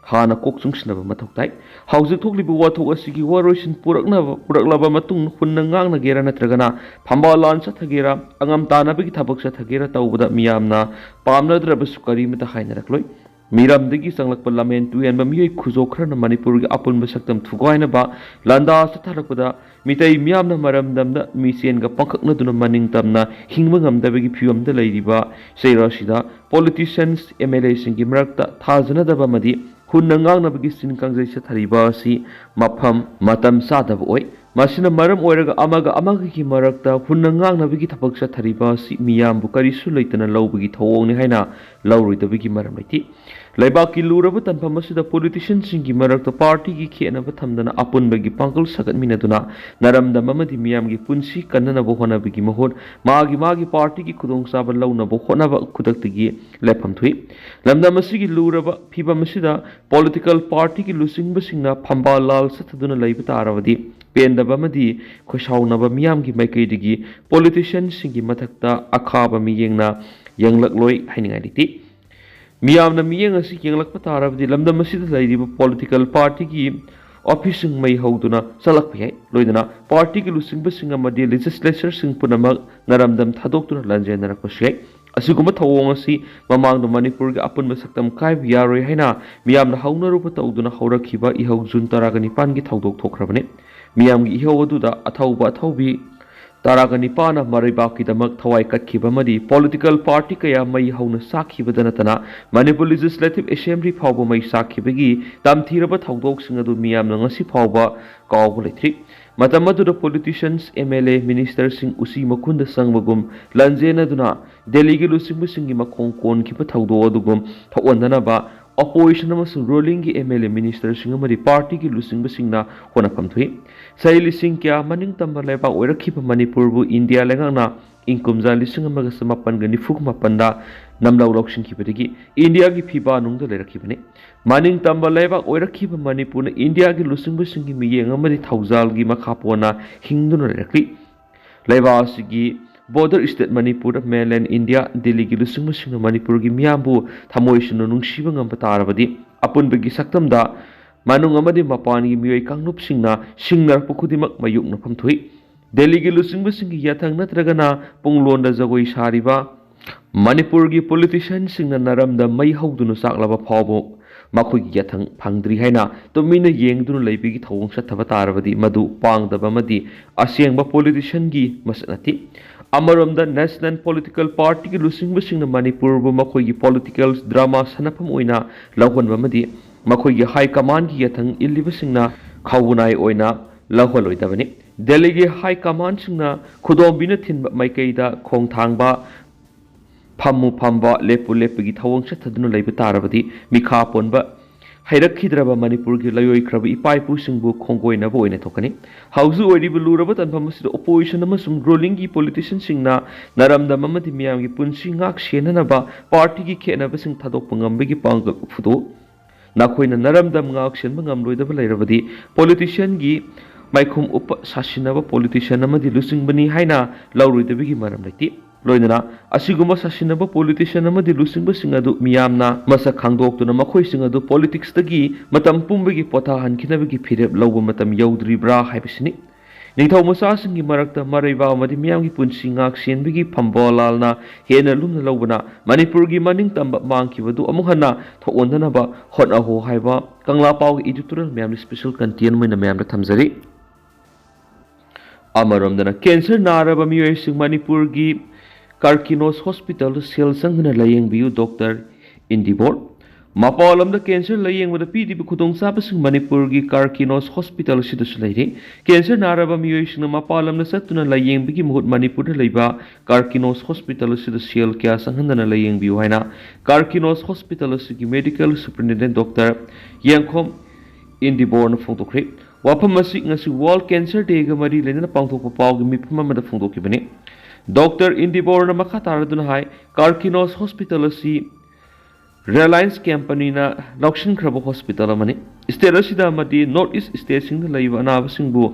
ꯍꯥꯟꯅ ꯀꯣꯛ ꯆꯨꯡꯁꯤꯟꯅꯕ ꯃꯊꯧ ꯇꯥꯏ꯫ ꯍꯧꯖꯤꯛ ꯊꯣꯛꯂꯤꯕ ꯋꯥꯊꯣꯛ ꯑꯁꯤꯒꯤ ꯋꯥꯔꯣꯏꯁꯤꯟ ꯄꯨꯔꯛꯅꯕ ꯄꯨꯔꯛꯂꯕ ꯃꯇꯨꯡ ꯍꯨꯟꯅ ꯉꯥꯡꯅꯒꯦꯔꯥ ꯅꯠꯇ꯭ꯔꯒꯅ ꯐꯝꯕꯥꯜ ꯂꯥꯟ ꯆꯠꯊꯒꯦꯔꯥ, ꯑꯉꯝ ꯇꯥꯟꯅꯕꯒꯤ ꯊꯕꯛ ꯆꯠꯊꯒꯦꯔꯥ ꯇꯧꯕꯗ ꯃꯤꯌꯥꯝꯅ ꯄꯥꯝꯅꯗ꯭ꯔꯕꯁꯨ ꯀꯔꯤꯃꯇ ꯍꯥꯏꯅꯔꯛꯂꯣꯏ꯫ ꯃꯤꯔꯝꯗꯒꯤ ꯆꯪꯂꯛꯄ ꯂꯝꯍꯦꯟ ꯇꯨꯍꯦꯟꯕ ꯃꯤꯑꯣꯏ ꯈꯨꯖꯣꯛ ꯈꯔꯅ ꯃꯅꯤꯄꯨꯔꯒꯤ ꯑꯄꯨꯟꯕ ꯁꯛꯇꯝ ꯊꯨꯒꯥꯏꯅꯕ ꯂꯥꯟꯗꯥ ꯆꯠꯊꯔꯛꯄꯗ ꯃꯤꯇꯩ ꯃꯤꯌꯥꯝꯅ ꯃꯔꯝꯗꯝꯗ ꯃꯤꯆꯦꯟꯒ ꯄꯥꯡꯈꯛꯅꯗꯨꯅ ꯃꯅꯤꯡ ꯇꯝꯅ ꯍꯤꯡꯕ ꯉꯝꯗꯕꯒꯤ ꯐꯤꯕꯝꯗ ꯂꯩꯔꯤꯕ ꯆꯩꯔꯥꯎꯁꯤꯗ politicians, M L A ꯁꯤꯡꯒꯤ ꯃꯔꯛꯇ ꯊꯥꯖꯅꯗꯕ ꯑꯃꯗꯤ ꯍꯨꯟꯅ ꯉꯥꯡꯅꯕꯒꯤ ꯆꯤꯟ ꯀꯥꯡꯖꯩ ꯆꯠꯊꯔꯤꯕ ꯑꯁꯤ ꯃꯐꯝ ꯃꯇꯝ ꯆꯥꯗꯕ ꯑꯣꯏ꯫ ꯃꯁꯤꯅ ꯃꯔꯝ ꯑꯣꯏꯔꯒ ꯑꯃꯒ ꯑꯃꯒꯒꯤ ꯃꯔꯛꯇ ꯍꯨꯟꯅ ꯉꯥꯡꯅꯕꯒꯤ ꯊꯕꯛ ꯆꯠꯊꯔꯤꯕ ꯑꯁꯤ ꯃꯤꯌꯥꯝꯕꯨ ꯀꯔꯤꯁꯨ ꯂꯩꯇꯅ ꯂꯧꯕꯒꯤ ꯊꯧꯑꯣꯡꯅꯤ ꯍꯥꯏꯅ ꯂꯧꯔꯣꯏꯗꯕꯒꯤ ꯃꯔꯝ ꯂꯩꯇꯦ꯫ ꯂꯩꯕꯥꯛꯀꯤ ꯂꯨꯔꯕ ꯇꯥꯟꯐꯝ ꯑꯁꯤꯗ politician ꯁꯤꯡꯒꯤ ꯃꯔꯛꯇ party ꯒꯤ ꯈꯦꯠꯅꯕ ꯊꯝꯗꯅ ꯑꯄꯨꯟꯕꯒꯤ ꯄꯥꯡꯒꯜ ꯁꯥꯒꯠꯃꯤꯟꯅꯗꯨꯅ ꯅꯔꯝꯗꯝ ꯑꯃꯗꯤ ꯃꯤꯌꯥꯝꯒꯤ ꯄꯨꯟꯁꯤ ꯀꯟꯅꯅꯕ ꯍꯣꯠꯅꯕꯒꯤ ꯃꯍꯨꯠ ꯃꯥꯒꯤ ꯃꯥꯒꯤ party ꯒꯤ ꯈꯨꯗꯣꯡꯆꯥꯕ ꯂꯧꯅꯕ ꯍꯣꯠꯅꯕ ꯈꯨꯗꯛꯇꯒꯤ ꯂꯦꯞꯐꯝ ꯊꯣꯛꯏ꯫ ꯂꯝꯗꯝ ꯑꯁꯤꯒꯤ ꯂꯨꯔꯕ ꯐꯤꯕꯝ ꯑꯁꯤꯗ political party ꯒꯤ ꯂꯨꯆꯤꯡꯕꯁꯤꯡꯅ ꯐꯝꯕꯥꯜ ꯂꯥꯜ ꯆꯠꯊꯗꯨꯅ ꯂꯩꯕ ꯇꯥꯔꯕꯗꯤ ꯄꯦꯟꯗꯕ ꯑꯃꯗꯤ ꯈꯣꯏꯁꯥꯎꯅꯕ ꯃꯤꯌꯥꯝꯒꯤ ꯃꯥꯏꯀꯩꯗꯒꯤ politician ꯁꯤꯡꯒꯤ ꯃꯊꯛꯇ ꯑꯈꯥꯕ ꯃꯤꯠꯌꯦꯡꯅ ꯌꯦꯡꯂꯛꯂꯣꯏ ꯍꯥꯏꯅꯤꯡꯉꯥꯏ ꯂꯩꯇꯦ꯫ ꯃꯤꯌꯥꯝꯅ ꯃꯤꯠꯌꯦꯡ ꯑꯁꯤ ꯌꯦꯡꯂꯛꯄ ꯇꯥꯔꯕꯗꯤ ꯂꯝꯗꯝ ꯑꯁꯤꯗ ꯂꯩꯔꯤꯕ political party ꯒꯤ office ꯁꯤꯡ ꯃꯩ ꯍꯧꯗꯨꯅ ꯆꯠꯂꯛꯄ ꯌꯥꯏ꯫ ꯂꯣꯏꯅꯅ party ꯒꯤ ꯂꯨꯆꯤꯡꯕꯁꯤꯡ ꯑꯃꯗꯤ legislature ꯁꯤꯡ ꯄꯨꯝꯅꯃꯛ ꯅꯔꯝꯗꯝ ꯊꯥꯗꯣꯛꯇꯨꯅ ꯂꯥꯟꯖꯦꯟꯅꯔꯛꯄꯁꯨ ꯌꯥꯏ꯫ ꯑꯁꯤꯒꯨꯝꯕ ꯊꯧꯑꯣꯡ ꯑꯁꯤ ꯃꯃꯥꯡꯗ ꯃꯅꯤꯄꯨꯔꯒꯤ ꯑꯄꯨꯟꯕ ꯁꯛꯇꯝ ꯀꯥꯏꯕ ꯌꯥꯔꯣꯏ ꯍꯥꯏꯅ ꯃꯤꯌꯥꯝꯅ ꯍꯧꯅꯔꯨꯕ ꯇꯧꯗꯨꯅ ꯍꯧꯔꯛꯈꯤꯕ ꯏꯍꯧ ꯖꯨꯟ ꯇꯔꯥꯒ ꯅꯤꯄꯥꯟꯒꯤ ꯊꯧꯗꯣꯛ ꯊꯣꯛꯈ꯭ꯔꯕꯅꯤ꯫ ꯃꯤꯌꯥꯝꯒꯤ ꯏꯍꯧ ꯑꯗꯨꯗ ꯑꯊꯧꯕ ꯑꯊꯧꯕꯤ ꯇꯔꯥꯒ ꯅꯤꯄꯥꯟꯅ ꯃꯔꯩꯕꯥꯛꯀꯤꯗꯃꯛ ꯊꯋꯥꯏ ꯀꯠꯈꯤꯕ ꯑꯃꯗꯤ political party ꯀꯌꯥ ꯃꯩ ꯍꯧꯅ ꯆꯥꯛꯈꯤꯕꯗ ꯅꯠꯇꯅ ꯃꯅꯤꯄꯨꯔ Legislative Assembly ꯐꯥꯎꯕ ꯃꯩ ꯆꯥꯛꯈꯤꯕꯒꯤ ꯇꯝꯊꯤꯔꯕ ꯊꯧꯗꯣꯛꯁꯤꯡ ꯑꯗꯨ ꯃꯤꯌꯥꯝꯅ ꯉꯁꯤ ꯐꯥꯎꯕ ꯀꯥꯎꯕ ꯂꯩꯇ꯭ꯔꯤ꯫ ꯃꯇꯝ ꯑꯗꯨꯗ politicians, M L A, minister ꯁꯤꯡ ꯎꯆꯤ ꯃꯈꯨꯟꯗ ꯆꯪꯕꯒꯨꯝ ꯂꯥꯟꯖꯦꯟꯅꯗꯨꯅ ꯗꯦꯜꯂꯤꯒꯤ ꯂꯨꯆꯤꯡꯕꯁꯤꯡꯒꯤ ꯃꯈꯣꯡ ꯀꯣꯟꯈꯤꯕ ꯊꯧꯗꯣꯛ ꯑꯗꯨꯒꯨꯝ ꯊꯣꯛꯍꯟꯗꯅꯕ opposition ꯑꯃꯁꯨꯡ ruling ꯒꯤ M L A, minister ꯁꯤꯡ ꯑꯃꯗꯤ party ꯒꯤ ꯂꯨꯆꯤꯡꯕꯁꯤꯡꯅ ꯍꯣꯠꯅꯐꯝ ꯊꯣꯛꯏ꯫ ꯆꯍꯤ ꯂꯤꯁꯤꯡ ꯀꯌꯥ ꯃꯅꯤꯡ ꯇꯝꯕ ꯂꯩꯕꯥꯛ ꯑꯣꯏꯔꯛꯈꯤꯕ ꯃꯅꯤꯄꯨꯔꯕꯨ ꯏꯟꯗꯤꯌꯥ ꯂꯩꯉꯥꯛꯅ ꯏꯪ ꯀꯨꯝꯖꯥ ꯂꯤꯁꯤꯡ ꯑꯃꯒ ꯆꯃꯥꯄꯟꯒ ꯅꯤꯐꯨ ꯃꯥꯄꯟꯗ ꯅꯝꯂꯧ ꯂꯧꯁꯤꯟꯈꯤꯕꯗꯒꯤ ꯏꯟꯗꯤꯌꯥꯒꯤ ꯐꯤꯕꯥꯅꯨꯡꯗ ꯂꯩꯔꯛꯈꯤꯕꯅꯤ꯫ ꯃꯅꯤꯡ ꯇꯝꯕ ꯂꯩꯕꯥꯛ ꯑꯣꯏꯔꯛꯈꯤꯕ ꯃꯅꯤꯄꯨꯔꯅ ꯏꯟꯗꯤꯌꯥꯒꯤ ꯂꯨꯆꯤꯡꯕꯁꯤꯡꯒꯤ ꯃꯤꯠꯌꯦꯡ ꯑꯃꯗꯤ ꯊꯧꯖꯥꯜꯒꯤ ꯃꯈꯥ ꯄꯣꯟꯅ ꯍꯤꯡꯗꯨꯅ ꯂꯩꯔꯛꯂꯤ꯫ ꯂꯩꯕꯥꯛ ꯑꯁꯤꯒꯤ border state Manipur, mainland India, ꯗꯤꯜꯂꯤꯒꯤ ꯂꯨꯆꯤꯡꯕꯁꯤꯡꯅ ꯃꯅꯤꯄꯨꯔꯒꯤ ꯃꯤꯌꯥꯝꯕꯨ ꯊꯃꯣꯏ ꯁꯦꯡꯅ ꯅꯨꯡꯁꯤꯕ ꯉꯝꯕ ꯇꯥꯔꯕꯗꯤ ꯑꯄꯨꯟꯕꯒꯤ ꯁꯛꯇꯝꯗ ꯃꯅꯨꯡ ꯑꯃꯗꯤ ꯃꯄꯥꯟꯒꯤ ꯃꯤꯑꯣꯏ ꯀꯥꯡꯂꯨꯞꯁꯤꯡꯅ ꯁꯤꯡꯅꯔꯛꯄ ꯈꯨꯗꯤꯡꯃꯛ ꯃꯥꯌꯣꯛꯅꯐꯝ ꯊꯣꯛꯏ꯫ ꯗꯦꯜꯂꯤꯒꯤ ꯂꯨꯆꯤꯡꯕꯁꯤꯡꯒꯤ ꯌꯥꯊꯪ ꯅꯠꯇ꯭ꯔꯒꯅ ꯄꯨꯡꯂꯣꯟꯗ ꯖꯒꯣꯏ ꯁꯥꯔꯤꯕ ꯃꯅꯤꯄꯨꯔꯒꯤ ꯄꯣꯂꯤꯇꯤꯁꯤꯌꯥꯟꯁꯤꯡꯅ ꯅꯔꯝꯗ ꯃꯩ ꯍꯧꯗꯨꯅ ꯆꯥꯛꯂꯕ ꯐꯥꯎꯕ ꯃꯈꯣꯏꯒꯤ ꯌꯥꯊꯪ ꯐꯪꯗ꯭ꯔꯤ ꯍꯥꯏꯅ ꯇꯨꯃꯤꯟꯅ ꯌꯦꯡꯗꯨꯅ ꯂꯩꯕꯒꯤ ꯊꯧꯑꯣꯡ ꯆꯠꯊꯕ ꯇꯥꯔꯕꯗꯤ ꯃꯗꯨ ꯄꯥꯡꯗꯕ ꯑꯃꯗꯤ ꯑꯁꯦꯡꯕ ꯄꯣꯂꯤꯇꯤꯁꯤꯌꯥꯟꯒꯤ ꯃꯁꯛ ꯅꯠꯇꯦ꯫ ꯑꯃꯔꯣꯝꯗ ꯅꯦꯁꯅꯦꯜ ꯄꯣꯂꯤꯇꯤꯀꯦꯜ ꯄꯥꯔꯇꯤꯒꯤ ꯂꯨꯆꯤꯡꯕꯁꯤꯡꯅ ꯃꯅꯤꯄꯨꯔꯕꯨ ꯃꯈꯣꯏꯒꯤ ꯄꯣꯂꯤꯇꯤꯀꯦꯜ ꯗ꯭ꯔꯃꯥ ꯁꯥꯟꯅꯐꯝ ꯑꯣꯏꯅ ꯂꯧꯍꯟꯕ ꯑꯃꯗꯤ ꯃꯈꯣꯏꯒꯤ ꯍꯥꯏ ꯀꯃꯥꯟꯒꯤ ꯌꯥꯊꯪ ꯏꯜꯂꯤꯕꯁꯤꯡꯅ ꯈꯥꯎꯕꯨꯅꯥꯏ ꯑꯣꯏꯅ ꯂꯧꯍꯜꯂꯣꯏꯗꯕꯅꯤ꯫ ꯗꯦꯜꯂꯤꯒꯤ ꯍꯥꯏ ꯀꯃꯥꯟꯁꯤꯡꯅ ꯈꯨꯗꯣꯝꯕꯤꯅ ꯊꯤꯟꯕ ꯃꯥꯏꯀꯩꯗ ꯈꯣꯡꯊꯥꯡꯕ ꯐꯝꯃꯨ ꯐꯝꯕ, ꯂꯦꯞꯄꯨ ꯂꯦꯞꯄꯒꯤ ꯊꯧꯑꯣꯡ ꯆꯠꯊꯗꯨꯅ ꯂꯩꯕ ꯇꯥꯔꯕꯗꯤ ꯃꯤꯈꯥ ꯄꯣꯟꯕ ꯍꯩꯔꯛꯈꯤꯗ꯭ꯔꯕ ꯃꯅꯤꯄꯨꯔꯒꯤ ꯂꯩꯑꯣꯏꯈ꯭ꯔꯕ ꯏꯄꯥ ꯏꯄꯨꯁꯤꯡꯕꯨ ꯈꯣꯡꯒꯣꯏꯅꯕ ꯑꯣꯏꯅ ꯊꯣꯛꯀꯅꯤ꯫ ꯍꯧꯖꯤꯛ ꯑꯣꯏꯔꯤꯕ ꯂꯨꯔꯕ ꯇꯥꯟꯐꯝ ꯑꯁꯤꯗ ꯑꯣꯄꯣꯖꯤꯁꯟ ꯑꯃꯁꯨꯡ ꯔꯨꯂꯤꯡꯒꯤ ꯄꯣꯂꯤꯇꯤꯁꯤꯌꯟꯁꯤꯡꯅ ꯅꯔꯝꯗꯝ ꯑꯃꯗꯤ ꯃꯤꯌꯥꯝꯒꯤ ꯄꯨꯟꯁꯤ ꯉꯥꯛ ꯁꯦꯟꯅꯅꯕ ꯄꯥꯔꯇꯤꯒꯤ ꯈꯦꯠꯅꯕꯁꯤꯡ ꯊꯥꯗꯣꯛꯄ ꯉꯝꯕꯒꯤ ꯄꯥꯡꯒꯜ ꯎꯠꯄꯗꯨ ꯅꯈꯣꯏꯅ ꯅꯔꯝꯗꯝ ꯉꯥꯛ ꯁꯦꯟꯕ ꯉꯝꯂꯣꯏꯗꯕ ꯂꯩꯔꯕꯗꯤ ꯄꯣꯂꯤꯇꯤꯁꯤꯌꯟꯒꯤ ꯃꯥꯏꯈꯨꯝ ꯎꯞꯄ ꯁꯥꯁꯤꯟꯅꯕ ꯄꯣꯂꯤꯇꯤꯁꯤꯌꯟ ꯑꯃꯗꯤ ꯂꯨꯆꯤꯡꯕꯅꯤ ꯍꯥꯏꯅ ꯂꯧꯔꯣꯏꯗꯕꯒꯤ ꯃꯔꯝ ꯂꯩꯇꯦ꯫ ꯂꯣꯏꯅꯅ ꯑꯁꯤꯒꯨꯝꯕ ꯁꯥꯁꯤꯟꯅꯕ ꯄꯣꯂꯤꯇꯤꯁꯤꯌꯟ ꯑꯃꯗꯤ ꯂꯨꯆꯤꯡꯕꯁꯤꯡ ꯑꯗꯨ ꯃꯤꯌꯥꯝꯅ ꯃꯁꯛ ꯈꯪꯗꯣꯛꯇꯨꯅ ꯃꯈꯣꯏꯁꯤꯡ ꯑꯗꯨ ꯄꯣꯂꯤꯇꯤꯛꯁꯇꯒꯤ ꯃꯇꯝ ꯄꯨꯝꯕꯒꯤ ꯄꯣꯊꯥꯍꯟꯈꯤꯅꯕꯒꯤ ꯐꯤꯔꯦꯞ ꯂꯧꯕ ꯃꯇꯝ ꯌꯧꯗ꯭ꯔꯤꯕ꯭ꯔꯥ ꯍꯥꯏꯕꯁꯤꯅꯤ꯫ ꯅꯤꯡꯊꯧ ꯃꯆꯥꯁꯤꯡꯒꯤ ꯃꯔꯛꯇ ꯃꯔꯩꯕꯥꯛ ꯑꯃꯗꯤ ꯃꯤꯌꯥꯝꯒꯤ ꯄꯨꯟꯁꯤ ꯉꯥꯛ ꯁꯦꯟꯕꯒꯤ ꯐꯝꯕꯥꯜ ꯂꯥꯜꯅ ꯍꯦꯟꯅ ꯂꯨꯝꯅ ꯂꯧꯕꯅ ꯃꯅꯤꯄꯨꯔꯒꯤ ꯃꯅꯤꯡ ꯇꯝꯕ ꯃꯥꯡꯈꯤꯕꯗꯨ ꯑꯃꯨꯛ ꯍꯟꯅ ꯊꯣꯛꯍꯟꯗꯅꯕ ꯍꯣꯠꯅꯍꯧ ꯍꯥꯏꯕ ꯀꯪꯂꯥ ꯄꯥꯎꯒꯤ ꯏꯗꯤꯇꯣꯔꯤꯌꯦꯜ ꯃꯌꯥꯝꯗ ꯁ꯭ꯄꯦꯁꯦꯜ ꯀꯟꯇꯦꯟ ꯑꯣꯏꯅ ꯃꯌꯥꯝꯗ ꯊꯝꯖꯔꯤ꯫ ꯑꯃꯔꯣꯝꯗꯅ ꯀꯦꯟꯁꯔ ꯅꯥꯔꯕ ꯃꯤꯑꯣꯏꯁꯤꯡ ꯃꯅꯤꯄꯨꯔꯒꯤ ꯀꯥꯔꯀꯤꯅꯣꯁ ꯍꯣꯁꯄꯤꯇꯥꯜꯗ ꯁꯦꯜ ꯆꯪꯗꯅ ꯂꯥꯌꯦꯡꯕꯤꯌꯨ ꯗꯣꯛꯇꯔ ꯏꯟꯗꯤꯕꯣꯔ꯫ ꯃꯄꯥꯟ ꯂꯝꯗ ꯀꯦꯟꯁꯔ ꯂꯥꯌꯦꯡꯕꯗ ꯄꯤꯔꯤꯕ ꯈꯨꯗꯣꯡꯆꯥꯕꯁꯤꯡ ꯃꯅꯤꯄꯨꯔꯒꯤ ꯀꯥꯔꯀꯤꯅꯣꯁ ꯍꯣꯁꯄꯤꯇꯥꯜ ꯑꯁꯤꯗꯁꯨ ꯂꯩꯔꯤ꯫ ꯀꯦꯟꯁꯔ ꯅꯥꯔꯕ ꯃꯤꯑꯣꯏꯁꯤꯡꯅ ꯃꯄꯥꯟ ꯂꯝꯗ ꯆꯠꯇꯨꯅ ꯂꯥꯌꯦꯡꯕꯒꯤ ꯃꯍꯨꯠ ꯃꯅꯤꯄꯨꯔꯗ ꯂꯩꯕ ꯀꯥꯔꯀꯤꯅꯣꯁ ꯍꯣꯁꯄꯤꯇꯥꯜ ꯑꯁꯤꯗ ꯁꯦꯜ ꯀꯌꯥ ꯆꯪꯍꯟꯗꯅ ꯂꯥꯌꯦꯡꯕꯤꯌꯨ ꯍꯥꯏꯅ ꯀꯥꯔꯀꯤꯅꯣꯁ ꯍꯣꯁꯄꯤꯇꯥꯜ ꯑꯁꯤꯒꯤ ꯃꯦꯗꯤꯀꯦꯜ ꯁꯨꯄꯔꯤꯟꯇꯦꯟꯗꯦꯟ ꯗꯣꯛꯇꯔ ꯌꯦꯡꯈꯣꯝ ꯏꯟꯗꯤꯕꯣꯔꯅ ꯐꯣꯡꯗꯣꯛꯈ꯭ꯔꯦ꯫ ꯋꯥꯐꯝ ꯑꯁꯤ ꯉꯁꯤ ꯋꯥꯔꯜ ꯀꯦꯟꯁꯔ ꯗꯦꯒ ꯃꯔꯤ ꯂꯩꯅꯅ ꯄꯥꯡꯊꯣꯛꯄ ꯄꯥꯎꯒꯤ ꯃꯤꯐꯝ ꯑꯃꯗ ꯐꯣꯡꯗꯣꯛꯈꯤꯕꯅꯤ꯫ ꯗꯣꯛꯇꯔ ꯏꯟꯗꯤꯕꯣꯔꯅ ꯃꯈꯥ ꯇꯥꯔꯗꯨꯅ ꯍꯥꯏ, ꯀꯥꯔꯀꯤꯅꯣꯁ ꯍꯣꯁꯄꯤꯇꯥꯜ ꯑꯁꯤ ꯔꯤꯂꯥꯌꯟꯁ ꯀꯝꯄꯅꯤꯅ ꯂꯧꯁꯤꯟꯈ꯭ꯔꯕ ꯍꯣꯁꯄꯤꯇꯥꯜ ꯑꯃꯅꯤ꯫ ꯁ꯭ꯇꯦꯠ ꯑꯁꯤꯗ ꯑꯃꯗꯤ ꯅꯣꯔꯠ ꯏꯁ ꯁ꯭ꯇꯦꯠꯁꯤꯡꯗ ꯂꯩꯕ ꯑꯅꯥꯕꯁꯤꯡꯕꯨ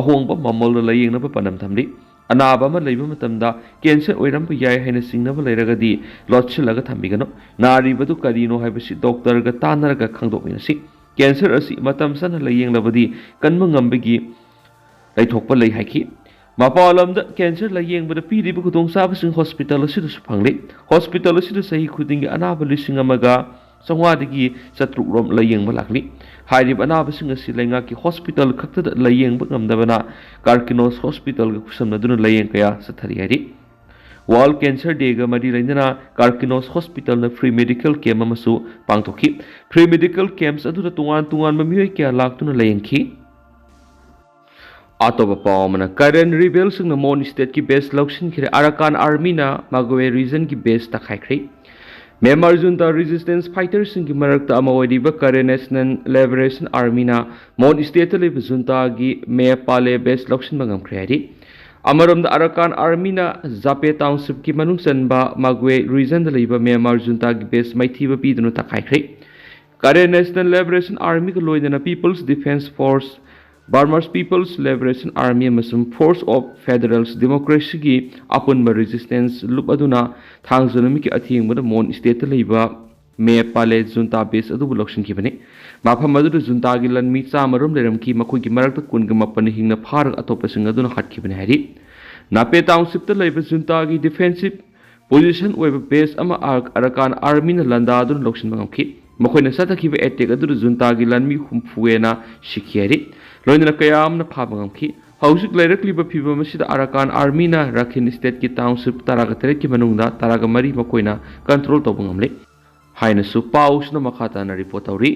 ꯑꯍꯣꯡꯕ ꯃꯃꯜꯗ ꯂꯥꯌꯦꯡꯅꯕ ꯄꯥꯟꯗꯝ ꯊꯝꯂꯤ꯫ ꯑꯅꯥꯕ ꯑꯃ ꯂꯩꯕ ꯃꯇꯝꯗ ꯀꯦꯟꯁꯔ ꯑꯣꯏꯔꯝꯕ ꯌꯥꯏ ꯍꯥꯏꯅ ꯆꯤꯡꯅꯕ ꯂꯩꯔꯒꯗꯤ ꯂꯣꯠꯁꯤꯜꯂꯒ ꯊꯝꯕꯤꯒꯅꯨ꯫ ꯅꯥꯔꯤꯕꯗꯨ ꯀꯔꯤꯅꯣ ꯍꯥꯏꯕꯁꯤ ꯗꯣꯛꯇꯔꯒ ꯇꯥꯟꯅꯔꯒ ꯈꯪꯗꯣꯛꯃꯤꯟꯅꯁꯤ꯫ ꯀꯦꯟꯁꯔ ꯑꯁꯤ ꯃꯇꯝ ꯆꯥꯅ ꯂꯥꯌꯦꯡꯂꯕꯗꯤ ꯀꯟꯕ ꯉꯝꯕꯒꯤ ꯂꯩꯊꯣꯛꯄ ꯂꯩ ꯍꯥꯏꯈꯤ꯫ ꯃꯄꯥꯟ ꯂꯝꯗ ꯀꯦꯟꯁꯔ ꯂꯥꯌꯦꯡꯕꯗ ꯄꯤꯔꯤꯕ ꯈꯨꯗꯣꯡꯆꯥꯕꯁꯤꯡ ꯍꯣꯁꯄꯤꯇꯥꯜ ꯑꯁꯤꯗꯁꯨ ꯐꯪꯂꯤ꯫ ꯍꯣꯁꯄꯤꯇꯥꯜ ꯑꯁꯤꯗ ꯆꯍꯤ ꯈꯨꯗꯤꯡꯒꯤ ꯑꯅꯥꯕ ꯂꯤꯁꯤꯡ ꯑꯃꯒ ꯆꯥꯝꯃꯉꯥꯗꯒꯤ ꯆꯥꯇ꯭ꯔꯨꯛ ꯔꯣꯝ ꯂꯥꯌꯦꯡꯕ ꯂꯥꯛꯂꯤ꯫ ꯍꯥꯏꯔꯤꯕ ꯑꯅꯥꯕꯁꯤꯡ ꯑꯁꯤ ꯂꯩꯉꯥꯛꯀꯤ ꯍꯣꯁꯄꯤꯇꯥꯜ ꯈꯛꯇꯗ ꯂꯥꯌꯦꯡꯕ ꯉꯝꯗꯕꯅ ꯀꯥꯔꯀꯤꯅꯣꯁ ꯍꯣꯁꯄꯤꯇꯥꯜꯒ ꯈꯨꯠꯁꯝꯅꯗꯨꯅ ꯂꯥꯌꯦꯡ ꯀꯌꯥ ꯆꯠꯊꯔꯤ ꯍꯥꯏꯔꯤ꯫ ꯋꯥꯔꯜ ꯀꯦꯟꯁꯔ ꯗꯦꯒ ꯃꯔꯤ ꯂꯩꯅꯅ ꯀꯥꯔꯀꯤꯅꯣꯁ ꯍꯣꯁꯄꯤꯇꯥꯜꯅ ꯐ꯭ꯔꯤ ꯃꯦꯗꯤꯀꯦꯜ ꯀꯦꯝꯞ ꯑꯃꯁꯨ ꯄꯥꯡꯊꯣꯛꯈꯤ꯫ ꯐ꯭ꯔꯤ ꯃꯦꯗꯤꯀꯦꯜ ꯀꯦꯝꯞꯁ ꯑꯗꯨꯗ ꯇꯣꯉꯥꯟ ꯇꯣꯉꯥꯟꯕ ꯃꯤꯑꯣꯏ ꯀꯌꯥ ꯂꯥꯛꯇꯨꯅ ꯂꯥꯌꯦꯡꯈꯤ꯫ ꯑꯇꯣꯞꯄ ꯄꯥꯎ ꯑꯃꯅ, ꯀꯔꯦꯟ ꯔꯤꯕꯦꯜꯁꯤꯡꯅ ꯃꯣꯟ ꯁ꯭ꯇꯦꯠꯀꯤ ꯕꯦꯁ ꯂꯧꯁꯤꯟꯈ꯭ꯔꯦ꯫ ꯑꯔꯥꯀꯥꯟ ꯑꯥꯔꯃꯤꯅ ꯃꯥꯒꯋꯦ ꯔꯤꯖꯟꯒꯤ ꯕꯦꯁ ꯇꯛꯈꯥꯏꯈ꯭ꯔꯦ꯫ ꯃ꯭ꯌꯥꯟꯃꯥꯔ ꯖꯨꯟꯇꯥ ꯔꯤꯖꯤꯁꯇꯦꯟꯁ ꯐꯥꯏꯇꯔꯁꯤꯡꯒꯤ ꯃꯔꯛꯇ ꯑꯃ ꯑꯣꯏꯔꯤꯕ ꯀꯔꯦꯟ ꯅꯦꯁꯅꯦꯜ ꯂꯤꯕꯔꯦꯁꯟ ꯑꯥꯔꯃꯤꯅ ꯃꯣꯟ ꯁ꯭ꯇꯦꯠꯇ ꯂꯩꯕ ꯖꯨꯟꯇꯥꯒꯤ ꯃꯦ ꯄꯥꯂꯦ ꯕꯦꯁ ꯂꯧꯁꯤꯟꯕ ꯉꯝꯈ꯭ꯔꯦ ꯍꯥꯏꯔꯤ꯫ ꯑꯃꯔꯣꯝꯗ, ꯑꯔꯥꯀꯥꯟ ꯑꯥꯔꯃꯤꯅ ꯖꯥꯄꯦ ꯇꯥꯎꯟꯁꯤꯞꯀꯤ ꯃꯅꯨꯡ ꯆꯟꯕ ꯃꯥꯒꯋꯦ ꯔꯤꯖꯟꯗ ꯂꯩꯕ ꯃ꯭ꯌꯥꯟꯃꯥꯔ ꯖꯨꯟꯇꯥꯒꯤ ꯕꯦꯁ ꯃꯥꯏꯊꯤꯕ ꯄꯤꯗꯨꯅ ꯇꯛꯈꯥꯏꯈ꯭ꯔꯦ꯫ ꯀꯔꯦꯟ ꯅꯦꯁꯅꯦꯜ ꯂꯤꯕꯔꯦꯁꯟ ꯑꯥꯔꯃꯤꯒ ꯂꯣꯏꯅꯅ people's defence force, Burma's people's liberation army ꯑꯃꯁꯨꯡ ꯐꯣꯔꯁ ꯑꯣꯐ ꯐꯦꯗꯔꯦꯜꯁ ꯗꯦꯃꯣꯀ꯭ꯔꯦꯁꯤꯒꯤ ꯑꯄꯨꯟꯕ ꯔꯦꯖꯤꯁꯇꯦꯟꯁ ꯂꯨꯞ ꯑꯗꯨꯅ ꯊꯥꯡꯖ ꯅꯨꯃꯤꯠꯀꯤ ꯑꯊꯦꯡꯕꯗ ꯃꯣꯟ ꯁ꯭ꯇꯦꯠꯇ ꯂꯩꯕ ꯃꯦ ꯄꯥꯂꯦ ꯖꯨꯟꯇꯥ ꯕꯦꯁ ꯑꯗꯨꯕꯨ ꯂꯧꯁꯤꯟꯈꯤꯕꯅꯤ꯫ ꯃꯐꯝ ꯑꯗꯨꯗ ꯖꯨꯟꯇꯥꯒꯤ ꯂꯥꯟꯃꯤ ꯆꯥꯝꯃ ꯔꯣꯝ ꯂꯩꯔꯝꯈꯤ, ꯃꯈꯣꯏꯒꯤ ꯃꯔꯛꯇ ꯀꯨꯟꯒ ꯃꯥꯄꯟꯅ ꯍꯤꯡꯅ ꯐꯥꯔꯒ ꯑꯇꯣꯞꯄꯁꯤꯡ ꯑꯗꯨꯅ ꯍꯥꯠꯈꯤꯕꯅꯤ ꯍꯥꯏꯔꯤ꯫ ꯅꯥꯄꯦ ꯇꯥꯎꯟꯁꯤꯞꯇ ꯂꯩꯕ ꯖꯨꯟꯇꯥꯒꯤ ꯗꯤꯐꯦꯟꯁꯤꯞ ꯄꯣꯖꯤꯁꯟ ꯑꯣꯏꯕ ꯕꯦꯁ ꯑꯃ ꯑꯔ-, ꯑꯔꯥꯀꯥꯟ ꯑꯥꯔꯃꯤꯅ ꯂꯥꯟꯗꯥꯗꯨꯅ ꯂꯧꯁꯤꯟꯕ ꯉꯝꯈꯤ꯫ ꯃꯈꯣꯏꯅ ꯆꯠꯊꯈꯤꯕ ꯑꯦꯇꯦꯛ ꯑꯗꯨꯗ ꯖꯨꯟꯇꯥꯒꯤ ꯂꯥꯟꯃꯤ ꯍꯨꯝꯐꯨ ꯍꯦꯟꯅ ꯁꯤꯈꯤ ꯍꯥꯏꯔꯤ꯫ ꯂꯣꯏꯅꯅ ꯀꯌꯥ ꯑꯃꯅ ꯐꯥꯕ ꯉꯝꯈꯤ꯫ ꯍꯧꯖꯤꯛ ꯂꯩꯔꯛꯂꯤꯕ ꯐꯤꯚꯝ ꯑꯁꯤꯗ ꯑꯔꯥꯀꯥꯟ ꯑꯥꯔꯃꯤꯅ ꯔꯥꯈꯤꯟ ꯁ꯭ꯇꯦꯠꯀꯤ ꯇꯥꯎꯟꯁꯤꯞ ꯇꯔꯥꯒ ꯇꯔꯦꯠꯀꯤ ꯃꯅꯨꯡꯗ ꯇꯔꯥꯒ ꯃꯔꯤ ꯃꯈꯣꯏꯅ ꯀꯟꯇ꯭ꯔꯣꯜ ꯇꯧꯕ ꯉꯝꯂꯦ ꯍꯥꯏꯅꯁꯨ ꯄꯥꯎꯁꯤꯅ ꯃꯈꯥ ꯇꯥꯅ ꯔꯤꯄꯣꯔꯠ ꯇꯧꯔꯤ꯫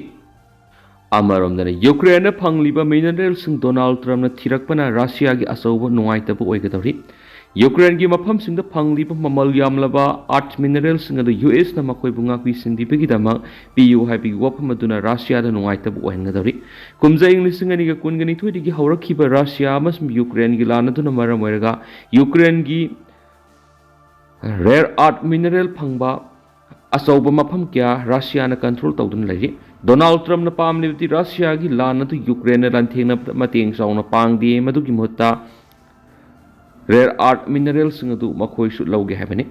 ꯑꯃꯔꯣꯝꯗꯅ, ꯌꯨꯀ꯭ꯔꯦꯟꯅ ꯐꯪꯂꯤꯕ ꯃꯤꯅꯔꯦꯜꯁꯤꯡ ꯗꯣꯅꯥꯜꯗ ꯇ꯭ꯔꯝꯞꯅ ꯊꯤꯔꯛꯄꯅ ꯔꯁꯤꯌꯥꯒꯤ ꯑꯆꯧꯕ ꯅꯨꯡꯉꯥꯏꯇꯕ ꯑꯣꯏꯒꯗꯧꯔꯤ꯫ ꯌꯨꯀ꯭ꯔꯦꯟꯒꯤ ꯃꯐꯝꯁꯤꯡꯗ ꯐꯪꯂꯤꯕ ꯃꯃꯜ ꯌꯥꯝꯂꯕ ꯑꯥꯔꯊ ꯃꯤꯅꯔꯦꯜꯁꯤꯡ ꯑꯗꯨ ꯌꯨ ꯑꯦꯁꯅ ꯃꯈꯣꯏꯕꯨ ꯉꯥꯛꯄꯤ ꯁꯦꯟꯕꯤꯕꯒꯤꯗꯃꯛ ꯄꯤꯌꯨ ꯍꯥꯏꯕꯒꯤ ꯋꯥꯐꯝ ꯑꯗꯨꯅ ꯔꯁꯤꯌꯥꯗ ꯅꯨꯡꯉꯥꯏꯇꯕ ꯑꯣꯏꯍꯟꯒꯗꯧꯔꯤ꯫ ꯀꯨꯝꯖꯥ ꯏꯪ ꯂꯤꯁꯤꯡ ꯑꯅꯤꯒ ꯀꯨꯟꯒ ꯅꯤꯊꯣꯏꯗꯒꯤ ꯍꯧꯔꯛꯈꯤꯕ ꯔꯁꯤꯌꯥ ꯑꯃꯁꯨꯡ ꯌꯨꯀ꯭ꯔꯦꯟꯒꯤ ꯂꯥꯟ ꯑꯗꯨꯅ ꯃꯔꯝ ꯑꯣꯏꯔꯒ ꯌꯨꯀ꯭ꯔꯦꯟꯒꯤ ꯔꯦꯌꯔ ꯑꯥꯔꯊ ꯃꯤꯅꯔꯦꯜ ꯐꯪꯕ ꯑꯆꯧꯕ ꯃꯐꯝ ꯀꯌꯥ ꯔꯁꯤꯌꯥꯅ ꯀꯟꯇ꯭ꯔꯣꯜ ꯇꯧꯗꯨꯅ ꯂꯩꯔꯤ꯫ ꯗꯣꯅꯥꯜꯗ ꯇ꯭ꯔꯝꯞꯅ ꯄꯥꯝꯂꯤꯕꯗꯤ ꯔꯁꯤꯌꯥꯒꯤ ꯂꯥꯟ ꯑꯗꯨ ꯌꯨꯀ꯭ꯔꯦꯟꯅ ꯂꯥꯟꯊꯦꯡꯅꯕꯗ ꯃꯇꯦꯡ ꯆꯥꯎꯅ ꯄꯥꯡꯗꯦ, ꯃꯗꯨꯒꯤ ꯃꯍꯨꯠꯇ rare earth mineralꯁꯤꯡ ꯑꯗꯨ ꯃꯈꯣꯏꯁꯨ ꯂꯧꯒꯦ ꯍꯥꯏꯕꯅꯤ꯫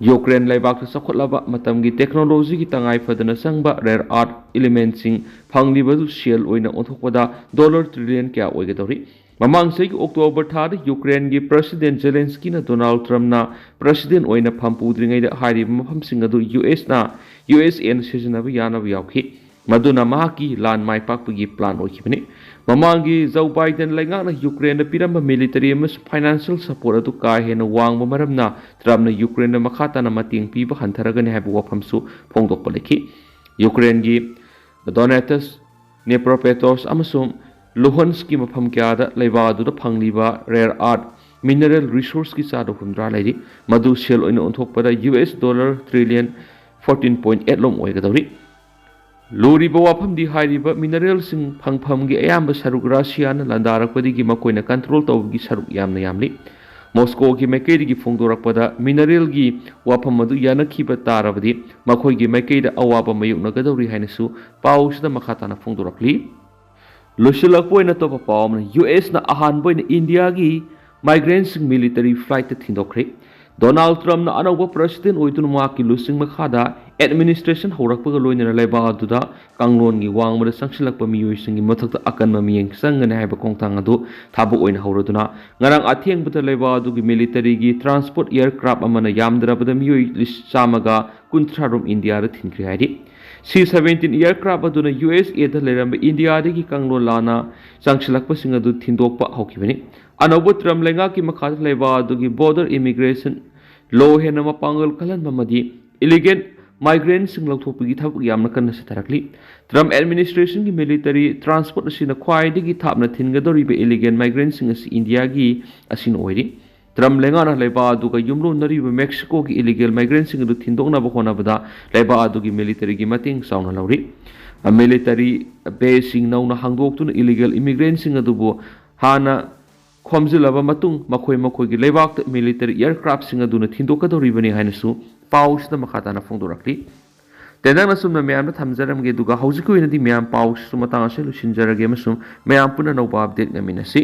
ꯌꯨꯀ꯭ꯔꯦꯟ ꯂꯩꯕꯥꯛꯇ ꯆꯥꯎꯈꯠꯂꯕ ꯃꯇꯝꯒꯤ technologyꯒꯤ ꯇꯉꯥꯏ ꯐꯗꯅ ꯆꯪꯕ rare earth elementꯁꯤꯡ ꯐꯪꯂꯤꯕ ꯑꯗꯨ ꯁꯦꯜ ꯑꯣꯏꯅ ꯑꯣꯟꯊꯣꯛꯄꯗ dollar trillion ꯀꯌꯥ ꯑꯣꯏꯒꯗꯧꯔꯤ? ꯃꯃꯥꯡ ꯆꯍꯤꯒꯤ October ꯊꯥꯗ ꯌꯨꯀ꯭ꯔꯦꯟꯒꯤ President Zelenskyꯅ Donald Trumpꯅ President ꯑꯣꯏꯅ ꯐꯝ ꯄꯨꯗ꯭ꯔꯤꯉꯩꯗ ꯍꯥꯏꯔꯤꯕ ꯃꯐꯝꯁꯤꯡ ꯑꯗꯨ USꯅ USAꯅ ꯁꯤꯖꯤꯟꯅꯕ ꯌꯥꯅꯕ ꯌꯥꯎꯈꯤ꯫ ꯃꯗꯨꯅ ꯃꯍꯥꯛꯀꯤ ꯂꯥꯟ ꯃꯥꯏ ꯄꯥꯛꯄꯒꯤ plan ꯑꯣꯏꯈꯤꯕꯅꯤ꯫ ꯃꯃꯥꯡꯒꯤ Joe Biden ꯂꯩꯉꯥꯛꯅ ꯌꯨꯀ꯭ꯔꯦꯟꯗ ꯄꯤꯔꯝꯕ military ꯑꯃꯁꯨꯡ financial support ꯑꯗꯨ ꯀꯥ ꯍꯦꯟꯅ ꯋꯥꯡꯕ ꯃꯔꯝꯅ Trumpꯅ ꯌꯨꯀ꯭ꯔꯦꯟꯗ ꯃꯈꯥ ꯇꯥꯅ ꯃꯇꯦꯡ ꯄꯤꯕ ꯍꯟꯊꯔꯒꯅꯤ ꯍꯥꯏꯕ ꯋꯥꯐꯝꯁꯨ ꯐꯣꯡꯗꯣꯛꯄ ꯂꯩꯈꯤ꯫ ꯌꯨꯀ꯭ꯔꯦꯟꯒꯤ Donetsk, Dnipropetrovsk ꯑꯃꯁꯨꯡ Luhanskꯀꯤ ꯃꯐꯝ ꯀꯌꯥꯗ ꯂꯩꯕꯥꯛ ꯑꯗꯨꯗ ꯐꯪꯂꯤꯕ rare earth mineral resourceꯀꯤ ꯆꯥꯗ ꯍꯨꯝꯗ꯭ꯔꯥ ꯂꯩꯔꯤ꯫ ꯃꯗꯨ ꯁꯦꯜ ꯑꯣꯏꯅ ꯑꯣꯟꯊꯣꯛꯄꯗ US dollar trillion fourteen point eight ꯂꯣꯝ ꯑꯣꯏꯒꯗꯧꯔꯤ꯫ ꯂꯨꯔꯤꯕ ꯋꯥꯐꯝꯗꯤ ꯍꯥꯏꯔꯤꯕ mineralꯁꯤꯡ ꯐꯪꯐꯝꯒꯤ ꯑꯌꯥꯝꯕ ꯁꯔꯨꯛ ꯔꯁꯤꯌꯥꯅ ꯂꯥꯟꯗꯥꯔꯛꯄꯗꯒꯤ ꯃꯈꯣꯏꯅ control ꯇꯧꯕꯒꯤ ꯁꯔꯨꯛ ꯌꯥꯝꯅ ꯌꯥꯝꯂꯤ꯫ ꯃꯣꯁꯀꯣꯒꯤ ꯃꯥꯏꯀꯩꯗꯒꯤ ꯐꯣꯡꯗꯣꯔꯛꯄꯗ mineralꯒꯤ ꯋꯥꯐꯝ ꯑꯗꯨ ꯌꯥꯅꯈꯤꯕ ꯇꯥꯔꯕꯗꯤ ꯃꯈꯣꯏꯒꯤ ꯃꯥꯏꯀꯩꯗ ꯑꯋꯥꯕ ꯃꯥꯌꯣꯛꯅꯒꯗꯧꯔꯤ ꯍꯥꯏꯅꯁꯨ ꯄꯥꯎꯁꯤꯗ ꯃꯈꯥ ꯇꯥꯅ ꯐꯣꯡꯗꯣꯔꯛꯂꯤ꯫ ꯂꯣꯏꯁꯤꯜꯂꯛꯄ ꯑꯣꯏꯅ ꯑꯇꯣꯞꯄ ꯄꯥꯎ ꯑꯃꯅ, USꯅ ꯑꯍꯥꯟꯕ ꯑꯣꯏꯅ ꯏꯟꯗꯤꯌꯥꯒꯤ migrantꯁꯤꯡ military flightꯇ ꯊꯤꯟꯗꯣꯛꯈ꯭ꯔꯦ꯫ Donald Trumpꯅ ꯑꯅꯧꯕ President ꯑꯣꯏꯗꯨꯅ ꯃꯍꯥꯛꯀꯤ ꯂꯨꯆꯤꯡ ꯃꯈꯥꯗ administration ꯍꯧꯔꯛꯄꯒ ꯂꯣꯏꯅꯅ ꯂꯩꯕꯥꯛ ꯑꯗꯨꯗ ꯀꯥꯡꯂꯣꯟꯒꯤ ꯋꯥꯡꯃꯗ ꯆꯪꯁꯤꯜꯂꯛꯄ ꯃꯤꯑꯣꯏꯁꯤꯡꯒꯤ ꯃꯊꯛꯇ ꯑꯀꯟꯕ ꯃꯤꯠꯌꯦꯡ ꯆꯪꯒꯅꯤ ꯍꯥꯏꯕ ꯈꯣꯡꯊꯥꯡ ꯑꯗꯨ ꯊꯕꯛ ꯑꯣꯏꯅ ꯍꯧꯔꯗꯨꯅ ꯉꯔꯥꯡ ꯑꯊꯦꯡꯕꯗ ꯂꯩꯕꯥꯛ ꯑꯗꯨꯒꯤ militaryꯒꯤ transport aircraft ꯑꯃꯅ ꯌꯥꯝꯗ꯭ꯔꯕꯗ ꯃꯤꯑꯣꯏ ꯂꯤꯁꯤꯡ ꯆꯥꯝꯃꯒ ꯀꯨꯟꯊ꯭ꯔꯥ ꯔꯣꯝ ꯏꯟꯗꯤꯌꯥꯗ ꯊꯤꯟꯈ꯭ꯔꯦ ꯍꯥꯏꯔꯤ꯫ C seventeen aircraft ꯑꯗꯨꯅ USAꯗ ꯂꯩꯔꯝꯕ ꯏꯟꯗꯤꯌꯥꯗꯒꯤ ꯀꯥꯡꯂꯣꯟ ꯂꯥꯟꯅ ꯆꯪꯁꯤꯜꯂꯛꯄꯁꯤꯡ ꯑꯗꯨ ꯊꯤꯟꯗꯣꯛꯄ ꯍꯧꯈꯤꯕꯅꯤ꯫ ꯑꯅꯧꯕ Trump ꯂꯩꯉꯥꯛꯀꯤ ꯃꯈꯥꯗ ꯂꯩꯕꯥꯛ ꯑꯗꯨꯒꯤ border immigration law ꯍꯦꯟꯅ ꯃꯄꯥꯡꯒꯜ ꯀꯜꯍꯟꯕ ꯑꯃꯗꯤ illegal migrantꯁꯤꯡ ꯂꯧꯊꯣꯛꯄꯒꯤ ꯊꯕꯛ ꯌꯥꯝꯅ ꯀꯟꯅ ꯆꯠꯊꯔꯛꯂꯤ꯫ Trump administrationꯒꯤ military transport ꯑꯁꯤꯅ ꯈ꯭ꯋꯥꯏꯗꯒꯤ ꯊꯥꯞꯅ ꯊꯤꯟꯒꯗꯧꯔꯤꯕ illegal migrantꯁꯤꯡ ꯑꯁꯤ ꯏꯟꯗꯤꯌꯥꯒꯤ ꯑꯁꯤꯅ ꯑꯣꯏꯔꯤ꯫ Trump ꯂꯩꯉꯥꯛꯅ ꯂꯩꯕꯥꯛ ꯑꯗꯨꯒ ꯌꯨꯝꯂꯣꯟꯅꯔꯤꯕ Mexicoꯒꯤ illegal migrantꯁꯤꯡ ꯑꯗꯨ ꯊꯤꯟꯗꯣꯛꯅꯕ ꯍꯣꯠꯅꯕꯗ ꯂꯩꯕꯥꯛ ꯑꯗꯨꯒꯤ militaryꯒꯤ ꯃꯇꯦꯡ ꯆꯥꯎꯅ ꯂꯧꯔꯤ꯫ Military baseꯁꯤꯡ ꯅꯧꯅ ꯍꯥꯡꯗꯣꯛꯇꯨꯅ illegal immigrantꯁꯤꯡ ꯑꯗꯨꯕꯨ ꯍꯥꯟꯅ ꯈꯣꯝꯖꯤꯜꯂꯕ ꯃꯇꯨꯡ ꯃꯈꯣꯏ ꯃꯈꯣꯏꯒꯤ ꯂꯩꯕꯥꯛꯇ military aircraftꯁꯤꯡ ꯑꯗꯨꯅ ꯊꯤꯟꯗꯣꯛꯀꯗꯧꯔꯤꯕꯅꯤ ꯍꯥꯏꯅꯁꯨ ꯄꯥꯎꯁꯤꯗ ꯃꯈꯥ ꯇꯥꯅ ꯐꯣꯡꯗꯣꯔꯛꯂꯤ꯫ ꯇꯦꯟꯗꯪꯅ ꯁꯨꯝꯅ ꯃꯌꯥꯝꯗ ꯊꯝꯖꯔꯝꯒꯦ, ꯑꯗꯨꯒ ꯍꯧꯖꯤꯛꯀꯤ ꯑꯣꯏꯅꯗꯤ ꯃꯌꯥꯝ ꯄꯥꯎꯁꯤꯁꯨ ꯃꯇꯥꯡ ꯑꯁꯤꯗ ꯂꯣꯏꯁꯤꯟꯖꯔꯒꯦ ꯑꯃꯁꯨꯡ ꯃꯌꯥꯝ ꯄꯨꯟꯅ ꯑꯅꯧꯕ update ꯉꯥꯏꯃꯤꯟꯅꯁꯤ꯫